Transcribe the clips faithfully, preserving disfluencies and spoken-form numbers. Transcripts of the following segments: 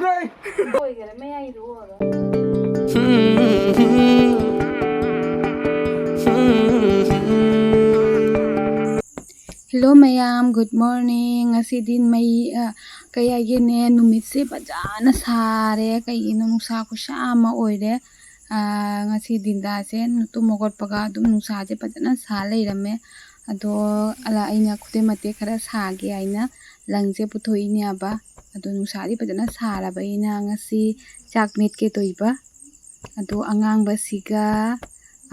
ꯂꯣꯏꯈꯔꯦ, ꯃꯌꯥꯏꯗꯨ ꯑꯣꯏꯔꯣ꯫ Hello ꯃꯌꯥꯝ, good morning꯫ ꯉꯁꯤꯗꯤ ꯃꯩ, ꯑ, ꯀꯩ ꯍꯥꯏꯒꯦꯅꯦ, ꯅꯨꯃꯤꯠꯁꯦ ꯐꯖꯅ ꯁꯥꯔꯦ꯫ ꯀꯩꯒꯤꯅꯣ, ꯅꯨꯡꯁꯥ ꯈꯨꯁꯥ ꯑꯃ ꯑꯣꯏꯔꯦ꯫ ꯑ, ꯉꯁꯤ ꯗꯤꯟꯗꯥꯁꯦ ꯇꯨꯝ ꯍꯧꯒꯠꯄꯒ ꯑꯗꯨꯝ ꯅꯨꯡꯁꯥꯁꯦ ꯐꯖꯅ ꯁꯥ ꯂꯩꯔꯝꯃꯦ꯫ ꯑꯗꯣ ꯑꯂ-, ꯑꯩꯅ ꯈꯨꯗꯩ ꯃꯇꯦꯛ ꯈꯔ ꯁꯥꯒꯦ ꯍꯥꯏꯅ ꯂꯪꯁꯦ ꯄꯨꯊꯣꯛꯏꯅꯦꯕ꯫ ꯑꯗꯣ ꯅꯨꯡꯁꯥꯗꯤ ꯐꯖꯅ ꯁꯥꯔꯕꯅꯤꯅ ꯉꯁꯤ ꯆꯥꯛ ꯃꯦꯠꯀꯦ ꯇꯧꯏꯕ꯫ ꯑꯗꯣ ꯑꯉꯥꯡꯕꯁꯤꯒ,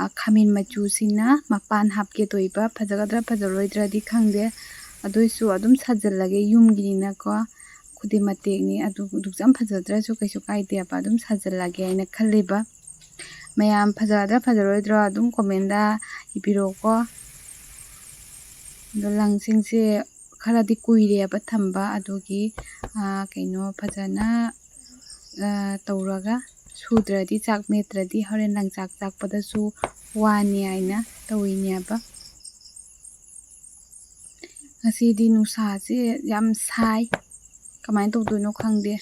ꯑ, ꯈꯥꯃꯦꯟ ꯃꯆꯨꯁꯤꯅ ꯃꯄꯥꯟ ꯍꯥꯞꯀꯦ ꯇꯧꯏꯕ꯫ ꯐꯖꯒꯗ꯭ꯔꯥ ꯐꯖꯔꯣꯏꯗ꯭ꯔꯗꯤ ꯈꯪꯗꯦ꯫ ꯑꯗꯨꯏꯁꯨ ꯑꯗꯨꯝ ꯁꯥꯖꯜꯂꯒꯦ, ꯌꯨꯝꯒꯤꯅꯤꯅꯀꯣ꯫ ꯈꯨꯗꯩ ꯃꯇꯦꯛꯅꯤ꯫ ꯑꯗꯨ, ꯑꯗꯨꯛ ꯌꯥꯝ ꯐꯖꯗ꯭ꯔꯁꯨ ꯀꯩꯁꯨ ꯀꯥꯏꯗꯦꯕ, ꯑꯗꯨꯝ ꯁꯥꯖꯜꯂꯒꯦ ꯍꯥꯏꯅ ꯈꯜꯂꯤꯕ꯫ ꯃꯌꯥꯝ ꯐꯖꯒꯗ꯭ꯔꯥ ꯐꯖꯔꯣꯏꯗ꯭ꯔꯥ ꯑꯗꯨꯝ comment ꯏꯕꯤꯔꯛꯑꯣꯀꯣ꯫ ꯑꯗꯣ ꯂꯪꯁꯤꯡꯁꯦ ꯈꯔꯗꯤ ꯀꯨꯏꯔꯦꯕ ꯊꯝꯕ, ꯑꯗꯨꯒꯤ, ꯑꯥ, ꯀꯩꯅꯣ, ꯐꯖꯅ, ꯑꯥ, ꯇꯧꯔꯒ ꯁꯨꯗ꯭ꯔꯗꯤ, ꯆꯥꯛ ꯃꯦꯠꯇ꯭ꯔꯗꯤ ꯍꯣꯔꯦꯟ ꯂꯪꯆꯥꯛ ꯆꯥꯛꯄꯗꯁꯨ ꯋꯥꯅꯤ ꯍꯥꯏꯅ ꯇꯧꯔꯤꯅꯦꯕ꯫ ꯉꯁꯤꯗꯤ ꯅꯨꯡꯁꯥꯁꯦ ꯌꯥꯝ ꯁꯥꯏ, ꯀꯃꯥꯏꯅ ꯇꯧꯗꯣꯏꯅꯣ ꯈꯪꯗꯦ꯫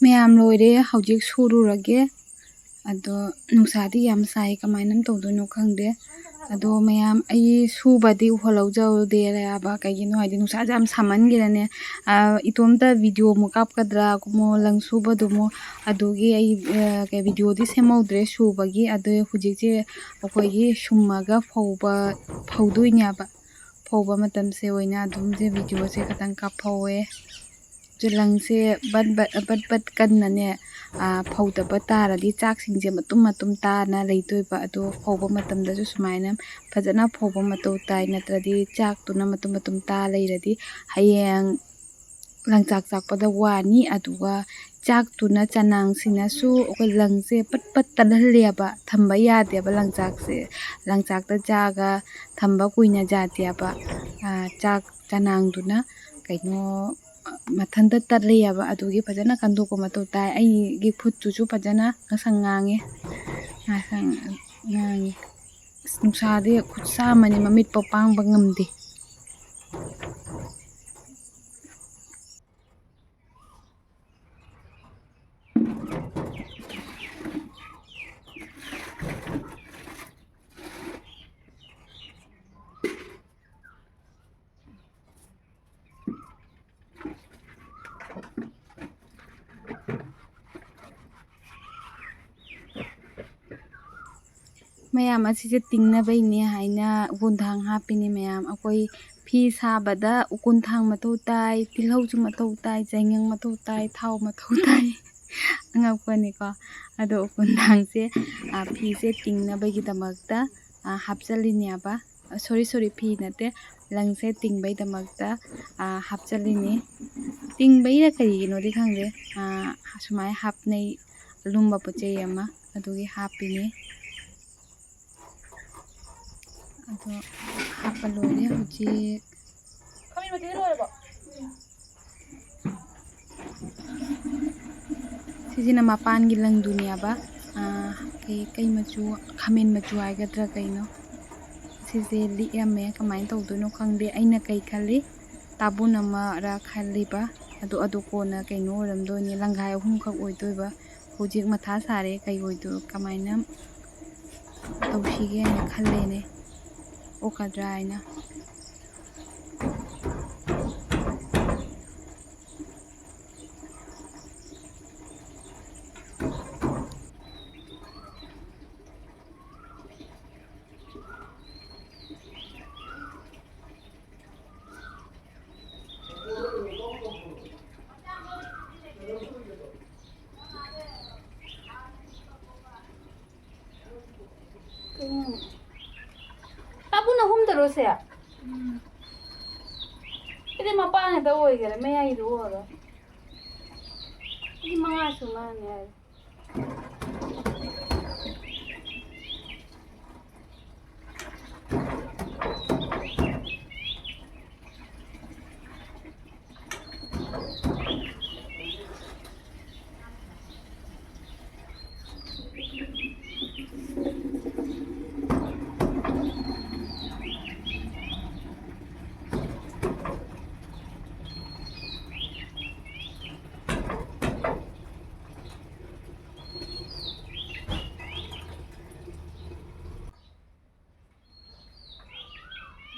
ꯃꯌꯥꯝ ꯂꯣꯏꯔꯦ, ꯍꯧꯖꯤꯛ ꯁꯨꯔꯨꯔꯒꯦ꯫ ꯑꯗꯣ ꯅꯨꯡꯁꯥꯗꯤ ꯌꯥꯝ ꯁꯥꯏ, ꯀꯃꯥꯏꯅ ꯇꯧꯗꯣꯏꯅꯣ ꯈꯪꯗꯦ꯫ ꯑꯗꯣ ꯃꯌꯥꯝ, ꯑꯩ ꯁꯨꯕꯗꯤ ꯎꯍꯜꯍꯧꯖꯗꯦꯕ꯫ ꯀꯩꯒꯤꯅꯣ ꯍꯥꯏꯗꯤ ꯅꯨꯡꯁꯥꯁꯦ ꯌꯥꯝ ꯁꯥꯃꯟꯈꯤꯗꯅꯦ, ꯑ, ꯏꯇꯣꯝꯇ ꯚꯤꯗꯤꯑꯣ ꯑꯃꯨꯛ ꯀꯥꯞꯀꯗ꯭ꯔꯥ, ꯑꯃꯨꯛ ꯂꯪ ꯁꯨꯕꯗꯨꯃꯨꯛ, ꯑꯗꯨꯒꯤ ꯑꯩ, ꯑ, ꯀꯩ, ꯚꯤꯗꯤꯑꯣꯗꯤ ꯁꯦꯝꯍꯧꯗ꯭ꯔꯦ ꯁꯨꯕꯒꯤ꯫ ꯑꯗꯣ ꯍꯧꯖꯤꯛꯁꯦ ꯑꯩꯈꯣꯏꯒꯤ ꯁꯨꯝꯃꯒ ꯐꯧꯕ, ꯐꯧꯗꯣꯏꯅꯦꯕ꯫ ꯐꯧꯕ ꯃꯇꯝꯁꯦ ꯑꯣꯏꯅ ꯑꯗꯨꯝꯁꯦ ꯚꯤꯗꯤꯑꯣꯁꯦ ꯈꯇꯪ ꯀꯥꯞꯍꯧꯋꯦ꯫ ꯆꯨꯂꯪꯁꯦ ꯕꯠ ꯕꯠ, ꯕꯠ ꯕꯠ ꯀꯟꯅꯅꯦ, ꯑ, ꯐꯧꯗꯕ ꯇꯥꯔꯗꯤ ꯆꯥꯛꯁꯤꯡꯁꯦ ꯃꯇꯨꯝ ꯃꯇꯨꯝ ꯇꯥꯅ ꯂꯩꯗꯣꯏꯕ꯫ ꯑꯗꯣ ꯐꯧꯕ ꯃꯇꯝꯗꯁꯨ ꯁꯨꯃꯥꯏꯅ ꯐꯖꯅ ꯐꯧꯕ ꯃꯊꯧ ꯇꯥꯏ, ꯅꯠꯇ꯭ꯔꯗꯤ ꯆꯥꯛꯇꯨꯅ ꯃꯇꯨꯝ ꯃꯇꯨꯝ ꯇꯥ ꯂꯩꯔꯗꯤ ꯍꯌꯦꯡ ꯂꯪꯆꯥꯛ ꯆꯥꯛꯄꯗ ꯋꯥꯅꯤ꯫ ꯑꯗꯨꯒ ꯆꯥꯛꯇꯨꯅ, ꯆꯅꯥꯡꯁꯤꯅꯁꯨ ꯑꯩꯈꯣꯏ ꯂꯪꯁꯦ ꯄꯠ ꯄꯠ ꯇꯠꯍꯜꯂꯦꯕ, ꯊꯝꯕ ꯌꯥꯗꯦꯕ ꯂꯪꯆꯥꯛꯁꯦ꯫ ꯂꯪꯆꯥꯛꯇ ꯆꯥꯛꯑꯒ ꯊꯝꯕ ꯀꯨꯏꯅ ꯌꯥꯗꯦꯕ꯫ ꯑ, ꯆꯥꯛ ꯆꯅꯥꯡꯗꯨꯅ ꯀꯩꯅꯣ, ꯃꯊꯟꯇ ꯇꯠꯂꯦꯕ꯫ ꯑꯗꯨꯒꯤ ꯐꯖꯅ ꯀꯟꯗꯣꯛꯄ ꯃꯊꯧ ꯇꯥꯏ꯫ ꯑꯩꯒꯤ ꯈꯨꯠꯇꯨꯁꯨ ꯐꯖꯅ ꯉꯁꯪ ꯉꯥꯡꯉꯦ, ꯉꯁꯪ ꯉꯥꯡꯉꯦ꯫ ꯑꯁ, ꯅꯨꯡꯁꯥꯗꯤ ꯈꯨꯠꯁꯥ ꯑꯃꯅꯤ, ꯃꯃꯤꯠ ꯐꯥꯎ ꯄꯥꯡꯕ ꯉꯝꯗꯦ꯫ ꯃꯌꯥꯝ, ꯑꯁꯤꯁꯦ ꯇꯤꯡꯅꯕꯩꯅꯦ ꯍꯥꯏꯅ ꯎꯀꯨꯟꯊꯥꯡ ꯍꯥꯞꯄꯤꯅꯦ ꯃꯌꯥꯝ꯫ ꯑꯩꯈꯣꯏ ꯐꯤ ꯁꯥꯕꯗ ꯎꯀꯨꯟꯊꯥꯡ ꯃꯊꯧ ꯇꯥꯏ, ꯇꯤꯜꯍꯧꯁꯨ ꯃꯊꯧ ꯇꯥꯏ, ꯆꯦꯡꯉꯪ ꯃꯊꯧ ꯇꯥꯏ, ꯊꯥꯎ ꯃꯊꯧ ꯇꯥꯏ꯫ ꯑꯉꯛꯄꯅꯤꯀꯣ꯫ ꯑꯗꯣ ꯎꯀꯨꯟꯊꯥꯡꯁꯦ, ꯑ, ꯐꯤꯁꯦ ꯇꯤꯡꯅꯕꯒꯤꯗꯃꯛꯇ, ꯑ, ꯍꯥꯞꯆꯜꯂꯤꯅꯦꯕ꯫ ꯑ, sorry, sorry, ꯐꯤ ꯅꯠꯇꯦ, ꯂꯪꯁꯦ ꯇꯤꯡꯕꯩꯗꯃꯛꯇ, ꯑ, ꯍꯥꯞꯆꯜꯂꯤꯅꯤ꯫ ꯇꯤꯡꯕꯩꯔ ꯀꯔꯤꯒꯤꯅꯣꯗꯤ ꯈꯪꯗꯦ, ꯑ, ꯁꯨꯃꯥꯏꯅ ꯍꯥꯞꯅꯩ, ꯑꯂꯨꯝꯕ ꯄꯣꯠ ꯆꯩ ꯑꯃ, ꯑꯗꯨꯒꯤ ꯍꯥꯞꯄꯤꯅꯤ꯫ ꯑꯗꯣ ꯍꯥꯞꯄ ꯂꯣꯏꯔꯦ ꯍꯧꯖꯤꯛ꯫ ꯁꯤꯁꯤꯅ ꯃꯄꯥꯟꯒꯤ ꯂꯪꯗꯨꯅꯦꯕ꯫ ꯑꯥ, ꯀꯩ, ꯀꯩ ꯃꯆꯨ, ꯈꯥꯃꯦꯟ ꯃꯆꯨ ꯍꯥꯏꯒꯗ꯭ꯔꯥ ꯀꯩꯅꯣ? ꯁꯤꯁꯦ ꯂꯤꯛꯑꯝꯃꯦ, ꯀꯃꯥꯏꯅ ꯇꯧꯗꯣꯏꯅꯣ ꯈꯪꯗꯦ꯫ ꯑꯩꯅ ꯀꯩ ꯈꯜꯂꯤ, ꯇꯥꯕꯨꯟ ꯑꯃꯔ ꯈꯜꯂꯤꯕ꯫ ꯑꯗꯨ, ꯑꯗꯨ ꯀꯣꯟꯅ ꯀꯩꯅꯣ ꯑꯣꯏꯔꯝꯗꯣꯏꯅꯦ, ꯂꯪꯈꯥꯏ ꯑꯍꯨꯝꯈꯛ ꯑꯣꯏꯗꯣꯏꯕ꯫ ꯍꯧꯖꯤꯛ ꯃꯊꯥ ꯁꯥꯔꯦ, ꯀꯩ ꯑꯣꯏꯗꯣꯏ, ꯀꯃꯥꯏꯅ ꯇꯧꯁꯤꯒꯦ ꯍꯥꯏꯅ ꯈꯜꯂꯦꯅꯦ, ꯑꯣꯛꯀꯗ꯭ꯔꯥ ꯍꯥꯏꯅ꯫ ꯇꯥꯕꯨ ꯅꯍꯨꯝꯗꯔꯣ ꯁꯦ? ꯎꯝ꯫ ꯑꯩꯗꯤ ꯃꯄꯥꯟ ꯉꯥꯛꯇ ꯑꯣꯏꯒꯦꯔꯥ, ꯃꯌꯥꯏꯗ ꯑꯣꯏꯔꯣ꯫ ꯑꯩꯗꯤ ꯃꯉꯥ ꯁꯨ ꯃꯥꯅꯦ ꯍꯥꯏ꯫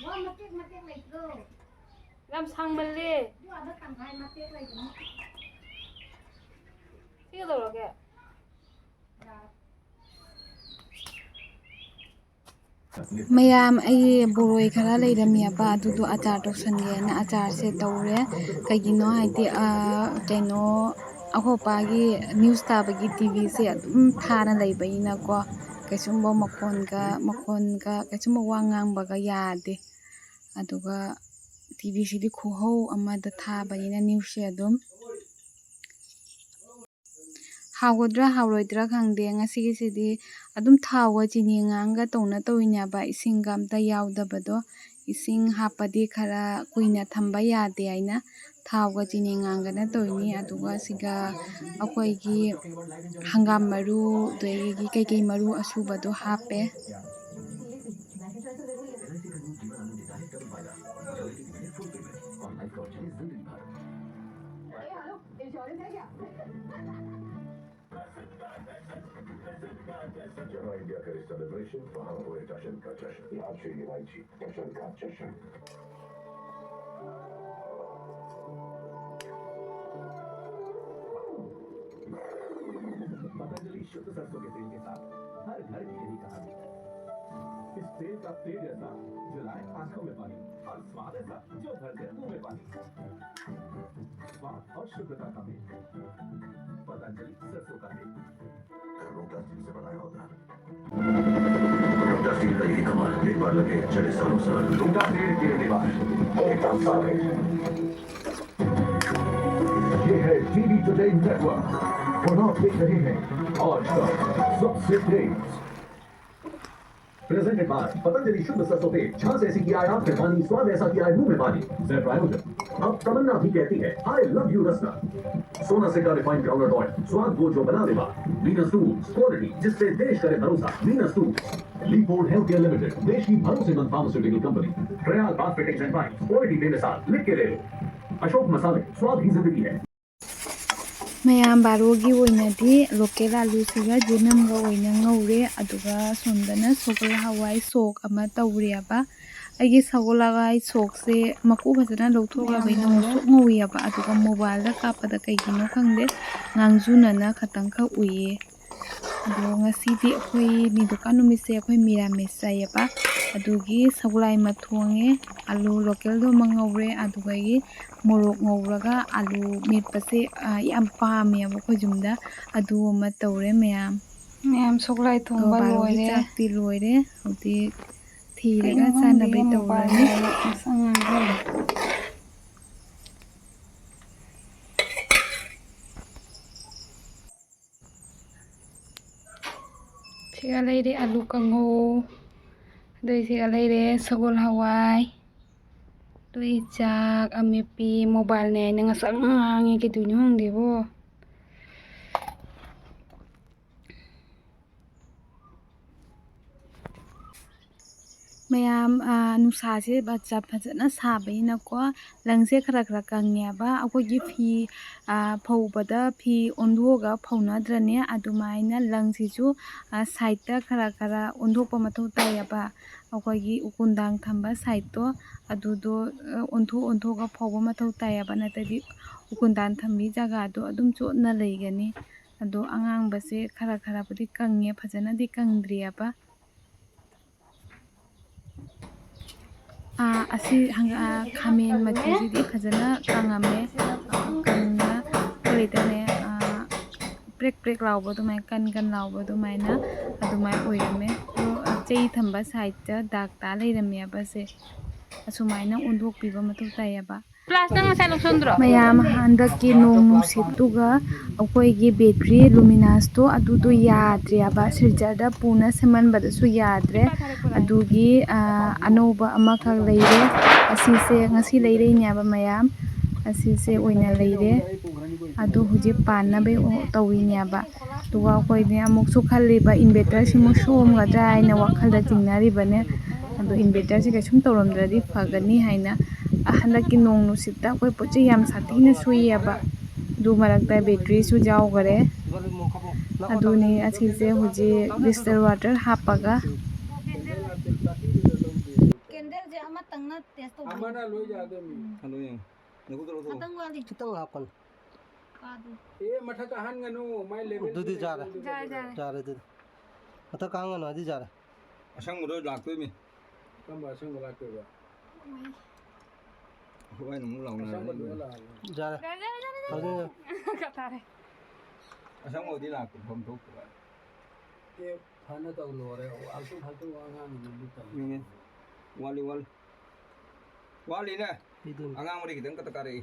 ꯋꯥ ꯃꯇꯦꯛ ꯃꯇꯦꯛ ꯂꯩꯇ꯭ꯔꯣ? ꯌꯥꯝ ꯁꯥꯡꯃꯜꯂꯦ꯫ ꯑꯗꯨ ꯑꯥꯗ ꯇꯪꯈꯥꯏ ꯃꯇꯦꯛ ꯂꯩꯕꯅꯤ꯫ ꯁꯤ ꯀꯩꯗꯧꯔꯒꯦ? ꯃꯌꯥꯝ, ꯑꯩꯒꯤ ꯕꯣꯔꯣꯏ ꯈꯔ ꯂꯩꯔꯝꯃꯦꯕ, ꯑꯗꯨꯗꯣ ꯑꯆꯥꯔ ꯇꯧꯁꯟꯒꯦꯅ ꯑꯆꯥꯔꯁꯦ ꯇꯧꯔꯦ꯫ ꯀꯩꯒꯤꯅꯣ ꯍꯥꯏꯗꯤ, ꯑ, ꯀꯩꯅꯣ, ꯑꯩꯈꯣꯏ ꯄꯥꯒꯤ news ꯇꯥꯕꯒꯤ ꯇꯤꯚꯤꯁꯦ ꯑꯗꯨꯝ ꯊꯥꯔ ꯂꯩꯕꯅꯤꯅꯀꯣ, ꯀꯩꯁꯨꯝꯕ ꯃꯈꯣꯟꯒ, ꯃꯈꯣꯟꯒ, ꯀꯩꯁꯨꯝꯕ ꯋꯥ ꯉꯥꯡꯕꯒ ꯌꯥꯗꯦ꯫ ꯑꯗꯨꯒ ꯇꯤꯚꯤꯁꯤꯗꯤ ꯈꯨꯍꯧ ꯑꯃꯗ ꯊꯥꯕꯅꯤꯅ newsꯁꯦ ꯑꯗꯨꯝ꯫ ꯍꯥꯎꯒꯗ꯭ꯔꯥ ꯍꯥꯎꯔꯣꯏꯗ꯭ꯔꯥ ꯈꯪꯗꯦ꯫ ꯉꯁꯤꯒꯤꯁꯤꯗꯤ ꯑꯗꯨꯝ ꯊꯥꯎꯒ ꯆꯤꯅꯤ ꯉꯥꯡꯒ ꯇꯧꯅ ꯇꯧꯏꯅꯦꯕ, ꯏꯁꯤꯡꯒ ꯑꯝꯇ ꯌꯥꯎꯗꯕꯗꯣ꯫ ꯏꯁꯤꯡ ꯍꯥꯞꯄꯗꯤ ꯈꯔ ꯀꯨꯏꯅ ꯊꯝꯕ ꯌꯥꯗꯦ ꯍꯥꯏꯅ ꯊꯥꯎꯒ ꯆꯤꯅꯤ ꯉꯥꯡꯒꯅ ꯇꯧꯏꯅꯤ꯫ ꯑꯗꯨꯒ ꯁꯤꯒ ꯑꯩꯈꯣꯏꯒꯤ ꯍꯪꯒꯥꯝ ꯃꯔꯨ, ꯑꯗꯒꯤ ꯀꯩꯀꯩ ꯃꯔꯨ ꯑꯁꯨꯕꯗꯣ ꯍꯥꯞꯄꯦ꯫ जहाँ इंडिया करे सेलिब्रेशन, वहाँ हुए जश्न का जश्न। इलायची, इलायची, जश्न का जश्न। पतंजलि शुद्ध सरसों के तेल के साथ हर घर की यही कहानी। इस तेल का तेज ऐसा जो लाए आंखों में पानी, और स्वाद ऐसा जो भर दे मुंह में पानी। स्वाद और शुद्धता का मेल, पतंजलि सरसों का तेल। लोटस तेल से बनाया होता है। लोटस तेल का यही कमाल, एक बार लगे चले सालों साल। लोटस तेल के लिए बात एकदम साबित। ये है टीवी टुडे नेटवर्क। और आप देख रहे हैं आज का सबसे तेज। प्रेजेंटेड बाय पतंजलि शुद्ध सरसों तेल। झांस ऐसी किया है आंख में पानी, स्वाद ऐसा किया है मुंह में पानी। जय प्रायोजक। अब तमन्ना भी कहती है, "I love you रसना।" सोना सिक्का रिफाइंड ग्राउंडनट ऑयल, स्वाद वो जो बना देवा। वीनस टूल्स, क्वालिटी जिस पे देश करे भरोसा। Venus tools. Leopard health care limited, देश की भरोसेमंद फार्मास्यूटिकल कंपनी। ट्रयाल bath fittings and pipes, quality बेमिसाल, लिख के ले लो। अशोक मसाले, स्वाद ही जिंदगी है। ꯃꯌꯥꯝ ꯕꯥꯔꯣꯒꯤ ꯑꯣꯏꯅꯗꯤ ꯂꯣꯀꯦꯜ ꯑꯥꯂꯨꯁꯤꯒ ꯌꯦꯅꯝꯒ ꯑꯣꯏꯅ ꯉꯧꯔꯦ꯫ ꯑꯗꯨꯒ ꯁꯣꯝꯗꯅ ꯁꯒꯣꯜ ꯍꯋꯥꯏ ꯁꯣꯛ ꯑꯃ ꯇꯧꯔꯦꯕ꯫ ꯑꯩꯒꯤ ꯁꯒꯣꯜ ꯍꯋꯥꯏ ꯁꯣꯛꯁꯦ ꯃꯀꯨ ꯐꯖꯅ ꯂꯧꯊꯣꯛꯂꯕꯅꯤꯅ ꯉꯧꯁꯣꯛ ꯉꯧꯏꯑꯕ꯫ ꯑꯗꯨꯒ ꯃꯣꯕꯥꯏꯜꯗ ꯀꯥꯞꯄꯗ ꯀꯩꯒꯤꯅꯣ ꯈꯪꯗꯦ, ꯉꯥꯡꯖꯨꯅꯅ ꯈꯇꯪꯈꯛ ꯎꯏꯌꯦ꯫ ꯑꯗꯣ ꯉꯁꯤꯗꯤ ꯑꯩꯈꯣꯏ ꯅꯤꯡꯊꯧꯀꯥ ꯅꯨꯃꯤꯠꯁꯦ ꯑꯩꯈꯣꯏ ꯃꯤꯔꯥꯃꯦꯁ ꯆꯥꯏꯌꯦꯕ꯫ ꯑꯗꯨꯒꯤ ꯁꯒꯣꯜ ꯍꯋꯥꯏ ꯑꯃ ꯊꯣꯡꯉꯦ, ꯑꯥꯂꯨ ꯂꯣꯀꯦꯜꯗꯣ ꯑꯃ ꯉꯧꯔꯦ, ꯑꯗꯨꯗꯒꯤ ꯃꯣꯔꯣꯛ ꯉꯧꯔꯒ ꯑꯥꯂꯨ ꯃꯦꯠꯄꯁꯦ, ꯑ, ꯌꯥꯝ ꯄꯥꯝꯃꯦꯕ ꯑꯩꯈꯣꯏ ꯌꯨꯝꯗ꯫ ꯑꯗꯨ ꯑꯃ ꯇꯧꯔꯦ ꯃꯌꯥꯝ꯫ ꯃꯌꯥꯝ ꯁꯒꯣꯜꯍꯋꯥꯏ ꯑꯗꯣ ꯊꯣꯡꯕ ꯕꯥꯔꯣꯒꯤ ꯂꯣꯏꯔꯦ꯫ ꯆꯥꯛꯇꯤ ꯂꯣꯏꯔꯦ꯫ ꯍꯧꯖꯤꯛ ꯊꯤꯔꯒ ꯀꯩꯅꯣ ꯆꯥꯅꯕꯩ ꯈꯪꯗꯦ, ꯇꯧꯔꯅꯤ꯫ ꯃꯣꯕꯥꯏꯜꯅꯦꯅ ꯉꯁꯪ ꯉꯥꯡꯁꯜꯂꯦ꯫ ꯁꯤꯒ ꯂꯩꯔꯦ ꯑꯂꯨ ꯀꯥꯡꯉꯧ, ꯑꯗꯩ ꯁꯤꯒ ꯂꯩꯔꯦ ꯁꯒꯣꯜ ꯍꯋꯥꯏ, ꯑꯗꯩ ꯆꯥꯛ ꯑꯃꯦꯠꯄꯤ꯫ ꯃꯣꯕꯥꯏꯜꯅꯦ ꯍꯥꯏꯅ ꯉꯁꯪ ꯉꯥꯡꯉꯤ, ꯀꯩꯗꯧꯔꯤꯅꯣ ꯈꯪꯗꯦꯕꯣ꯫ ꯃꯌꯥꯝ, ꯑꯥ, ꯅꯨꯡꯁꯥꯁꯦ ꯐꯖ-, ꯐꯖꯅ ꯁꯥꯕꯅꯤꯅꯀꯣ, ꯂꯪꯁꯦ ꯈꯔ ꯈꯔ ꯀꯪꯉꯦꯕ꯫ ꯑꯩꯈꯣꯏꯒꯤ ꯐꯤ, ꯑꯥ, ꯐꯧꯕꯗ ꯐꯤ ꯑꯣꯟꯊꯣꯛꯑꯒ ꯐꯧꯅꯗ꯭ꯔꯅꯦ, ꯑꯗꯨꯃꯥꯏꯅ ꯂꯪꯁꯤꯁꯨ, ꯑꯥ, ꯁꯥꯏꯠꯇ ꯈꯔ ꯈꯔ ꯑꯣꯟꯊꯣꯛꯄ ꯃꯊꯧ ꯇꯥꯏꯌꯦꯕ꯫ ꯑꯩꯈꯣꯏꯒꯤ ꯎꯀꯨꯟꯗꯥꯡ ꯊꯝꯕ ꯁꯥꯏꯠꯇꯣ, ꯑꯗꯨꯗꯣ, ꯑꯥ, ꯑꯣꯟꯊꯣꯛ ꯑꯣꯟꯊꯣꯛꯑꯒ ꯐꯧꯕ ꯃꯊꯧ ꯇꯥꯏꯌꯦꯕ, ꯅꯠꯇ꯭ꯔꯗꯤ ꯎꯀꯨꯟꯗꯥꯡ ꯊꯝꯕꯤ ꯖꯒꯥꯗꯣ ꯑꯗꯨꯝ ꯆꯣꯠꯅ ꯂꯩꯒꯅꯤ꯫ ꯑꯗꯣ ꯑꯉꯥꯡꯕꯁꯦ ꯈꯔ ꯈꯔꯕꯨꯗꯤ ꯀꯪꯉꯦ, ꯐꯖꯅꯗꯤ ꯀꯪꯗ꯭ꯔꯤꯑꯕ꯫ ꯑꯥ, ꯑꯁꯤ ꯍꯪꯒ-, ꯑꯥ, ꯈꯥꯃꯦꯟ ꯃꯆꯨꯁꯤꯗꯤ ꯐꯖꯅ ꯀꯪꯉꯝꯃꯦ꯫ ꯑꯥ, ꯀꯪꯅ ꯑꯩꯈꯣꯏ ꯂꯩꯇꯅꯦ, ꯑꯥ, ꯄ꯭ꯔꯦꯛ ꯄ꯭ꯔꯦꯛ ꯂꯥꯎꯕ ꯑꯗꯨꯃꯥꯏꯅ, ꯀꯟ ꯀꯟ ꯂꯥꯎꯕ ꯑꯗꯨꯃꯥꯏꯅ, ꯑꯗꯨꯃꯥꯏꯅ ꯑꯣꯏꯔꯝꯃꯦ꯫ ꯑꯗꯣ, ꯑꯥ, ꯆꯩ ꯊꯝꯕ ꯁꯥꯏꯠꯇ ꯗꯥꯛ ꯇꯥ ꯂꯩꯔꯝꯃꯦꯕ ꯁꯦ꯫ ꯑꯁꯨꯃꯥꯏꯅ ꯑꯣꯟꯊꯣꯛꯄꯤꯕ ꯃꯊꯧ ꯇꯥꯏꯌꯦꯕ꯫ ꯄ꯭ꯂꯥꯁꯇꯤꯛ ꯉꯁꯥꯏ ꯂꯧꯁꯟꯗ꯭ꯔꯣ? ꯃꯌꯥꯝ, ꯍꯟꯗꯛꯀꯤ ꯅꯣꯡ ꯅꯨꯡꯁꯤꯠꯇꯨꯒ ꯑꯩꯈꯣꯏꯒꯤ ꯕꯦꯇ꯭ꯔꯤ ꯂꯨꯃꯤꯅꯥꯁꯇꯣ ꯑꯗꯨꯗꯣ ꯌꯥꯗ꯭ꯔꯦꯕ, ꯁꯤꯜꯆꯔꯗ ꯄꯨꯅ ꯁꯦꯝꯍꯟꯕꯗꯁꯨ ꯌꯥꯗ꯭ꯔꯦ꯫ ꯑꯗꯨꯒꯤ, ꯑ, ꯑꯅꯧꯕ ꯑꯃꯈꯛ ꯂꯩꯔꯦ꯫ ꯑꯁꯤꯁꯦ ꯉꯁꯤ ꯂꯩꯔꯛꯏꯅꯦꯕ ꯃꯌꯥꯝ, ꯑꯁꯤꯁꯦ ꯑꯣꯏꯅ ꯂꯩꯔꯦ꯫ ꯑꯗꯨ ꯍꯧꯖꯤꯛ ꯄꯥꯟꯅꯕꯩ ꯇꯧꯔꯤꯅꯦꯕ꯫ ꯑꯗꯨꯒ ꯑꯩꯈꯣꯏꯅꯦ ꯑꯃꯨꯛꯁꯨ ꯈꯜꯂꯤꯕ, ꯏꯟꯚꯦꯇꯔꯁꯤꯃꯨꯛ ꯁꯣꯛꯑꯝꯒꯗ꯭ꯔꯥ ꯍꯥꯏꯅ ꯋꯥꯈꯜꯗ ꯆꯤꯡꯅꯔꯤꯕꯅꯦ꯫ ꯑꯗꯣ ꯏꯟꯚꯦꯇꯔꯁꯦ ꯀꯩꯁꯨꯝ ꯇꯧꯔꯝꯗ꯭ꯔꯗꯤ ꯐꯒꯅꯤ ꯍꯥꯏꯅ꯫ ꯑ, ꯍꯟꯗꯛꯀꯤ ꯅꯣꯡ ꯅꯨꯡꯁꯤꯠꯇ ꯑꯩꯈꯣꯏ ꯄꯣꯠ ꯆꯩ ꯌꯥꯝ ꯁꯥꯊꯤꯅ ꯁꯣꯛꯏꯑꯕ꯫ ꯑꯗꯨ ꯃꯔꯛꯇ ꯕꯦꯇ꯭ꯔꯤꯁꯨ ꯌꯥꯎꯈꯔꯦ꯫ ꯑꯗꯨꯅꯤ ꯑꯁꯤꯁꯦ ꯍꯧꯖꯤꯛ distilled water ꯍꯥꯞꯄꯒ꯫ ꯀꯦꯟꯗꯜꯁꯦ ꯑꯃꯇꯪꯅ ꯇꯦꯁ ꯇꯧꯕꯤꯌꯨ꯫ ꯑꯃꯅ ꯂꯣꯏ ꯌꯥꯗꯣꯏꯅꯤ꯫ ꯎꯝ꯫ ꯍꯜꯂꯣ, ꯌꯦꯡꯉꯣ꯫ ꯉꯥꯏꯈꯣ, ꯉꯥꯏꯈꯣ, ꯉꯥꯏꯈꯣ꯫ ꯈꯤꯇꯪ ꯋꯥꯠꯂꯤ꯫ ꯈꯤꯇꯪ ꯍꯥꯞꯄꯅꯤ꯫ ꯄꯥꯗꯦ꯫ ꯑꯦ, ꯃꯊꯛꯇ ꯍꯥꯟꯒꯅꯨ, ꯃꯥꯏ level ꯑꯗꯨꯗꯤ ꯌꯥꯔꯦ꯫ ꯌꯥꯔꯦ, ꯌꯥꯔꯦ꯫ ꯌꯥꯔꯦ ꯑꯗꯨꯗꯤ꯫ ꯃꯊꯛ ꯀꯥꯡꯒꯅꯨ ꯍꯥꯏꯗꯤ ꯌꯥꯔꯦ꯫ ꯑꯁꯪꯕꯗꯣ ꯂꯥꯛꯇꯣꯏꯅꯤ꯫ ꯀꯔꯝꯕ ꯑꯁꯪꯕ ꯂꯥꯛꯇꯣꯏꯕ? ꯍꯣꯏꯅ ꯑꯃꯨꯛ ꯂꯥꯎꯅꯔꯅꯤ꯫ ꯑꯁꯪꯕꯗꯨꯒ ꯂꯥꯛꯑꯅꯤ꯫ ꯌꯥꯔꯦ꯫ ꯌꯥꯔꯦ, ꯌꯥꯔꯦ, ꯌꯥꯔꯦ, ꯌꯥꯔꯦ꯫ ꯐꯖꯅ ꯀꯠꯊꯔꯦ꯫ ꯑꯁꯪꯕꯗꯤ ꯂꯥꯛꯄ ꯐꯝ ꯊꯣꯛꯇꯕ꯫ ꯑꯦ, ꯐꯅ ꯇꯧ ꯂꯣꯏꯔꯦ꯫ ꯑꯜꯇꯨ ꯐꯥꯜꯇꯨ ꯋꯥ ꯉꯥꯡꯒꯅꯨ, ꯇꯧ꯫ ꯌꯦꯡꯉꯦ꯫ ꯋꯥꯠꯂꯤ, ꯋꯥꯠꯂꯤ꯫ ꯋꯥꯠꯂꯤꯅꯦ꯫ ꯑꯉꯥꯡꯕꯗꯤ ꯈꯤꯇꯪ ꯀꯠꯇ ꯀꯥꯔꯛꯏ꯫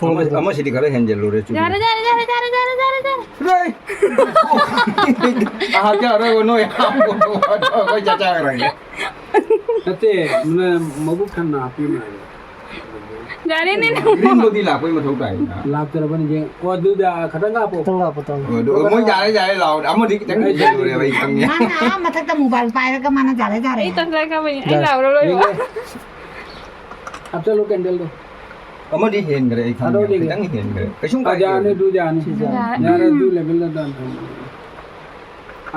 ꯑꯃ-, ꯑꯃꯁꯤꯗꯤ ꯈꯔ ꯍꯦꯟꯖꯜꯂꯨꯔꯦ, ꯆꯨꯝꯃꯤ꯫ ꯌꯥꯔꯦ, ꯌꯥꯔꯦ, ꯌꯥꯔꯦ꯫ ꯂꯩ! ꯑꯍꯥꯟꯕ ꯑꯔꯣꯏꯕ ꯅꯣꯏ ꯍꯥꯞꯄꯣ, ꯑꯩꯈꯣꯏ ꯆꯥꯛ ꯆꯥꯈ꯭ꯔꯒꯦ꯫ ꯅꯠꯇꯦ, ꯃꯕꯨꯛ ꯊꯟꯅ ꯍꯥꯞꯄꯤꯌꯨ ꯍꯥꯏꯕ꯫ ꯌꯥꯔꯦꯅꯦ ꯅꯪ꯫ ꯒ꯭ꯔꯤꯟꯕꯨꯗꯤ ꯂꯥꯛꯄꯩ ꯃꯊꯧ ꯇꯥꯏꯗꯅ꯫ ꯂꯥꯛꯇ꯭ꯔꯕꯅꯤ, ꯌꯦꯡ꯫ ꯑꯣ, ꯑꯗꯨꯗꯤ, ꯑꯥ, ꯈꯇꯪ ꯍꯥꯞꯄꯣ꯫ ꯈꯇꯪ ꯍꯥꯞꯄꯣ, ꯇꯥꯃꯣ꯫ ꯑꯣ, ꯑꯗꯨ, ꯑꯣ, ꯃꯣꯏ ꯌꯥꯔꯦ, ꯌꯥꯔꯦ, ꯂꯥꯎꯔꯦ꯫ ꯑꯃꯗꯤ ꯈꯤꯇꯪ ꯍꯦꯟꯖꯜꯂꯨꯔꯦꯕ, ꯑꯩ ꯈꯪꯉꯦ꯫ ꯃꯥꯅ ꯑꯥ ꯃꯊꯛꯇ ꯃꯣꯕꯥꯏꯜ ꯄꯥꯏꯔꯒ ꯃꯥꯅ ꯌꯥꯔꯦ, ꯌꯥꯔꯦ꯫ ꯑꯩ ꯇꯟꯖꯥ ꯀꯥꯕꯩꯅꯦ꯫ ꯑꯩ ꯌꯥꯔꯦ꯫ ꯂꯥꯎꯔꯔꯣꯏꯕ꯫ ꯌꯦꯡꯒꯦ꯫ ꯍꯥꯞꯆꯜꯂꯣ ꯀꯦꯟꯗꯜꯗꯣ꯫ ꯑꯃꯗꯤ ꯍꯦꯟꯈ꯭ꯔꯦ, ꯑꯩ ꯈꯪꯉꯦ꯫ ꯊꯥꯗꯣꯛꯑꯣ, ꯌꯦꯡꯒꯦ꯫ ꯈꯤꯇꯪ ꯍꯦꯟꯈ꯭ꯔꯦ꯫ ꯀꯩꯁꯨꯝ ꯑꯥ, ꯀꯥꯏꯗꯦ꯫ ꯌꯥꯔꯅꯤ, ꯑꯗꯨ ꯌꯥꯔꯅꯤ꯫ ꯁꯤ ꯌꯥꯔꯦ꯫ ꯌꯥꯔꯦ꯫ ꯌꯥꯔꯦ, ꯑꯗꯨ ꯂꯦꯕꯦꯜꯗ ꯑꯗꯨꯝ ꯊꯝꯃꯣ꯫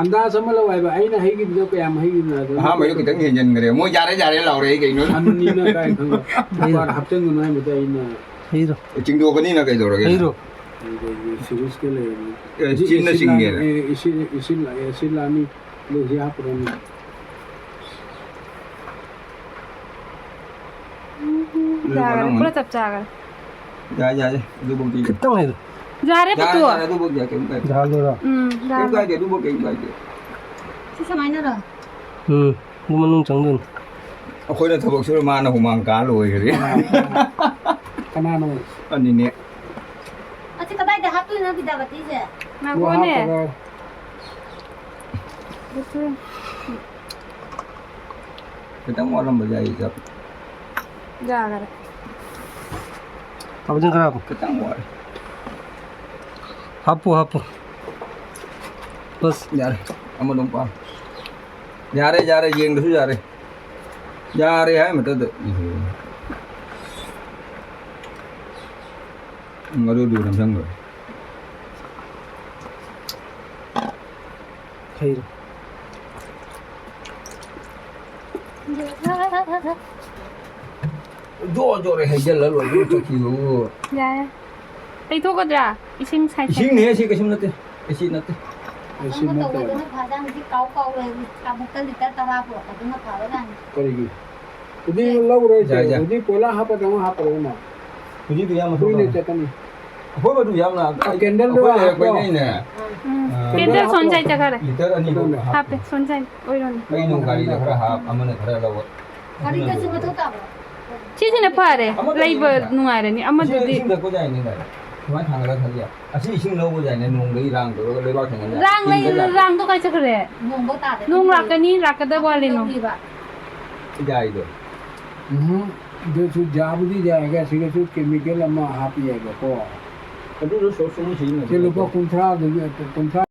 ꯑꯟꯗꯥꯖ ꯑꯃ ꯂꯧ ꯍꯥꯏꯕ, ꯑꯩꯅ ꯍꯩꯈꯤꯕꯗꯣ ꯀꯌꯥꯝ ꯍꯩꯈꯤꯕꯅꯣ ꯑꯗꯣ꯫ ꯑꯍꯥꯟꯕꯩꯗꯣ ꯈꯤꯇꯪ ꯍꯦꯟꯖꯟꯈ꯭ꯔꯦ꯫ ꯃꯣꯏ ꯌꯥꯔꯦ, ꯌꯥꯔꯦ ꯂꯥꯎꯔꯦ, ꯑꯩ ꯀꯩꯅꯣ? ꯑꯅꯤꯅ ꯀꯥꯏ ꯈꯪꯕ? ꯍꯩꯔꯣ꯫ ꯕꯥꯔ ꯍꯥꯞꯆꯟꯒꯅꯨ ꯍꯥꯏꯕꯗ ꯑꯩꯅ ꯍꯩꯔꯣ꯫ ꯆꯤꯡꯗꯣꯛꯀꯅꯤꯅ ꯀꯩꯗꯧꯔꯒꯦ? ꯍꯩꯔꯣ꯫ ꯑꯗꯒꯤ ꯁꯤꯔꯤꯁꯀ ꯂꯩꯔꯝꯃꯤ꯫ ꯑꯦ, ꯆꯤꯟꯅ ꯑꯦꯁꯤꯠ ꯆꯤꯡꯒꯦꯅ꯫ ꯂꯥꯛꯑꯦ, ꯑꯦꯁꯤꯠ, ꯑꯦꯁꯤꯠ ꯂꯥꯛꯑꯦ, ꯑꯦꯁꯤꯠ ꯂꯥꯛꯑꯅꯤ꯫ ꯑꯗꯨ ꯍꯧꯖꯤꯛ ꯍꯥꯞꯄꯗ ꯑꯃꯨꯛ꯫ ꯎꯝ, ꯌꯥꯔꯦ, ꯄꯨꯔꯥ ꯆꯞ ꯆꯥꯈ꯭ꯔꯦ꯫ ꯌꯥꯏ, ꯌꯥꯏ, ꯑꯗꯨꯕꯨꯗꯤ꯫ ꯈꯤꯇꯪ ꯍꯩꯔꯣ꯫ ꯌꯥꯔꯦ, ꯌꯥꯔꯦ, ꯄꯨꯊꯣꯛꯑꯣ꯫ ꯌꯥꯔꯦ, ꯑꯗꯨꯕꯨꯗꯤ ꯌꯥꯏ, ꯀꯩꯝ ꯀꯥꯏꯗꯦ꯫ ꯌꯥꯍꯜꯂꯨꯔꯣ? ꯎꯝ, ꯀꯩꯝ ꯌꯥꯔꯦ꯫ ꯀꯥꯏꯗꯦ, ꯑꯗꯨꯕꯨ ꯀꯩꯝ ꯀꯥꯏꯗꯦ꯫ ꯁꯤ ꯁꯨꯃꯥꯏꯅꯔꯣ? ꯎꯝ, ꯑꯗꯨ ꯃꯅꯨꯡ ꯆꯪꯗꯣꯏꯅꯤ꯫ ꯑꯩꯈꯣꯏꯅ ꯊꯕꯛ ꯁꯨꯔ ꯃꯥꯅ ꯍꯨꯃꯥꯡ ꯀꯥ ꯂꯣꯏꯈ꯭ꯔꯦ꯫ ꯀꯅꯥꯅꯣ? ꯑꯅꯤꯅꯦ꯫ ꯑꯁꯤ ꯀꯗꯥꯏꯗ ꯍꯥꯞꯇꯣꯏꯅꯣ ꯕꯤꯗ꯭ꯌꯥꯄꯇꯤꯁꯦ? ꯉꯥꯏꯈꯣꯅꯦ꯫ ꯍꯥꯞꯄꯒ꯫ ꯈꯤꯇꯪ ꯋꯥꯠꯂꯝꯕ ꯌꯥꯏ, ꯆꯞ꯫ ꯌꯥꯈꯔꯦ꯫ ꯊꯥꯎꯖꯤꯟ ꯈꯔ ꯍꯥꯞꯄꯨ꯫ ꯈꯤꯇꯪ ꯋꯥꯠꯂꯤ꯫ ꯍꯥꯞꯄꯨ, ꯍꯥꯞꯄꯨ꯫ ꯕꯁ꯫ ꯌꯥꯔꯦ꯫ ꯑꯃꯗꯣ ꯑꯃꯨꯛ ꯄꯥꯝ꯫ ꯌꯥꯔꯦ, ꯌꯥꯔꯦ, ꯌꯦꯡꯗ꯭ꯔꯁꯨ ꯌꯥꯔꯦ꯫ ꯌꯥꯔꯦ ꯍꯥꯏ ꯃꯇꯝꯗ꯫ ꯎꯝ, ꯑꯗꯨꯗꯨ ꯅꯝꯁꯤꯟꯈ꯭ꯔꯦ꯫ ꯍꯩꯔꯣ꯫ ꯖꯣꯔ ꯖꯣꯔ ꯍꯩꯖꯜꯂ ꯂꯣꯏꯔꯦ ꯆꯠꯈꯤꯕꯕꯨ꯫ ꯌꯥꯔꯦ꯫ ꯇꯩꯊꯣꯛꯀꯗ꯭ꯔꯥ? ꯏꯁꯤꯡ ꯁꯥꯏ ꯁꯥꯏ꯫ ꯏꯁꯤꯡꯅꯦ ꯁꯤ, ꯀꯩꯁꯨꯝ ꯅꯠꯇꯦ꯫ ꯑꯦꯁꯤꯠ ꯅꯠꯇꯦ꯫ ꯑꯦꯁꯤꯠ ꯅꯠꯇꯦ꯫ ꯇꯧꯕꯗꯨꯅ ꯐꯖꯅ ꯍꯧꯖꯤꯛ ꯀꯥꯎ ꯀꯥꯎ ꯂꯩ꯫ ꯀꯕꯣꯛꯇ ꯂꯤꯇꯔ ꯇꯔꯥ ꯄꯨꯔꯛꯄꯗꯨꯅ ꯐꯕꯖꯥꯠꯅꯤ꯫ ꯀꯔꯤꯒꯤ? ꯍꯧꯖꯤꯛ ꯂꯧꯔꯣꯏꯁꯦ꯫ ꯌꯥꯏ, ꯌꯥꯏ꯫ ꯍꯧꯖꯤꯛ ꯄꯣꯂꯥ ꯍꯥꯞꯄꯗꯧꯅ ꯍꯥꯞꯄꯔꯣꯏ ꯏꯃꯥ꯫ ꯍꯧꯖꯤꯛꯇꯤ ꯌꯥꯝ ꯀꯨꯏꯅ ꯆꯠꯀꯅꯤ꯫ ꯑꯩꯈꯣꯏ ꯃꯗꯨ ꯌꯥꯝꯅ ꯑꯩꯈꯣꯏ ꯀꯦꯟꯗꯜꯗꯣ ꯍꯦꯛ ꯍꯥꯞꯄꯣ꯫ ꯂꯩꯔꯤꯅꯦ꯫ ꯎꯝ꯫ ꯑꯥ꯫ ꯀꯦꯟꯗꯜ ꯁꯣꯟ ꯁꯥꯏ ꯆꯠꯈꯔꯦ꯫ ꯂꯤꯇꯔ ꯑꯅꯤꯗꯣ ꯀꯦꯟꯗꯜ꯫ ꯍꯥꯞꯄꯦ, ꯁꯣꯟ ꯁꯥꯏ ꯑꯣꯏꯔꯣꯅꯦ꯫ ꯑꯩ ꯅꯣꯡ ꯒꯥꯔꯤꯗ ꯈꯔ ꯍꯥꯞ, ꯑꯃꯅ ꯈꯔ ꯂꯧ꯫ ꯒꯥꯔꯤꯗꯁꯨ ꯃꯊꯧ ꯇꯥꯕ꯭ꯔꯣ? ꯁꯤꯁꯤꯅ ꯐꯔꯦ, ꯑꯃꯠꯇ ꯂꯩꯕ ꯂꯩꯕ꯫ ꯅꯨꯡꯉꯥꯏꯔꯅꯤ꯫ ꯑꯁꯤ ꯑꯃꯗꯨꯗꯤ ꯏꯁꯤꯡ ꯊꯛꯄ ꯌꯥꯏꯅꯦ ꯚꯥꯏ꯫ ꯁꯨꯃꯥꯏꯅ ꯊꯥꯡꯒꯠꯂꯒ ꯊꯛ ꯌꯥꯏ꯫ ꯑꯁꯤ ꯏꯁꯤꯡ ꯂꯧꯕ ꯌꯥꯏꯅꯦ, ꯅꯣꯡꯗꯒꯤ ꯔꯥꯡ ꯇꯧꯔꯒ ꯂꯩꯕꯥꯛ ꯊꯦꯡꯅ ꯌꯥꯏ꯫ ꯔꯥꯡ ꯂꯩ-, ꯏꯁꯤꯡꯗ ꯌꯥꯏ꯫ ꯔꯥꯡꯗꯣ ꯀꯥꯏ ꯆꯠꯈ꯭ꯔꯦ? ꯅꯣꯡꯐꯧ ꯇꯥꯗꯦ꯫ ꯅꯣꯡ ꯂꯥꯛꯀꯅꯤ, ꯂꯥꯛꯀꯗꯕ ꯋꯥꯠꯂꯤ ꯅꯣꯡ꯫ ꯂꯧꯔꯤꯕ꯫ ꯌꯥꯏꯗꯣ꯫ ꯎꯝ, ꯑꯗꯨꯁꯨ ꯌꯥꯕꯨꯗꯤ ꯌꯥꯏꯒ, ꯁꯤꯒꯁꯨ ꯀꯦꯃꯤꯀꯦꯜ ꯑꯃ ꯍꯥꯞꯄ ꯌꯥꯏꯕꯀꯣ꯫ ꯑꯗꯨꯗꯣ ꯁꯣꯞ ꯁꯨꯝ ꯁꯤꯖꯤꯟꯅꯕ ꯁꯤ ꯂꯨꯄꯥ ꯅꯠꯇꯦ꯫ ꯀꯨꯟꯊ꯭ꯔꯥꯗꯒꯤ, ꯀꯨꯟꯊ꯭ꯔꯥ